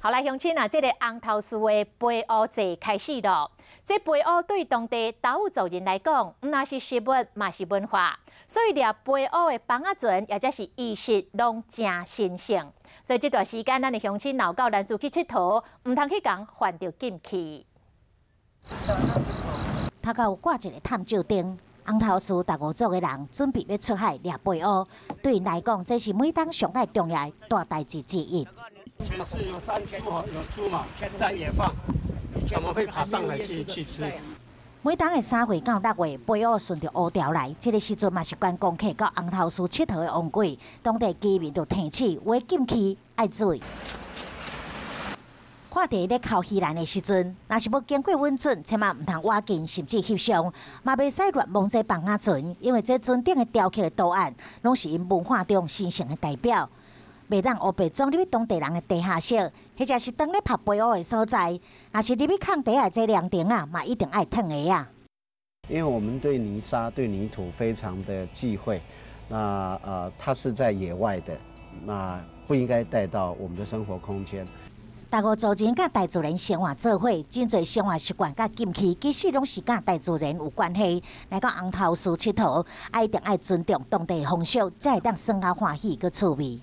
好來，鄉親啊，這個紅頭嶼的飛烏節開始囉。這飛烏對當地達悟族人來講，毋但是食物，嘛是文化。所以掠飛烏的蠓仔船，抑者是儀式，攏誠神聖。所以這段時間，咱的鄉親若到蘭嶼去𨑨迌，毋通去共犯著禁忌。頭殼有掛一个探照燈，紅頭嶼達悟族的人準備欲出海掠飛烏，對𪜶來講，這是每冬上蓋重要的大代誌之一。全是有山豬有豬嘛，在野放，他們會爬上來去吃。每冬的3月到6月，飛烏順著烏潮來，這个時陣嘛是觀光客到紅頭嶼𨑨迌的旺季，當地居民就提醒，有的禁區愛注意。看佇咧剾魚籃的時陣，若是無經過允准，千萬毋通倚近，甚至翕相，嘛袂使亂摸這蠓仔船，因為這船頂的雕刻的圖案，攏是𪜶文化中神聖的代表。袂當烏白鑽入去當地人的地下室，或者是當咧拍飛烏的所在，若是入去空地的這涼亭啊，嘛一定愛脫鞋仔。因為我們對泥沙、對泥土非常的忌諱，那它是在野外的，那不應該帶到我們的生活空間。達悟族人佮大自然生活做伙，真濟生活習慣佮禁區，其實攏是佮大自然有關係。來到紅頭嶼𨑨迌，一定愛尊重當地風俗，才會當耍較歡喜閣趣味。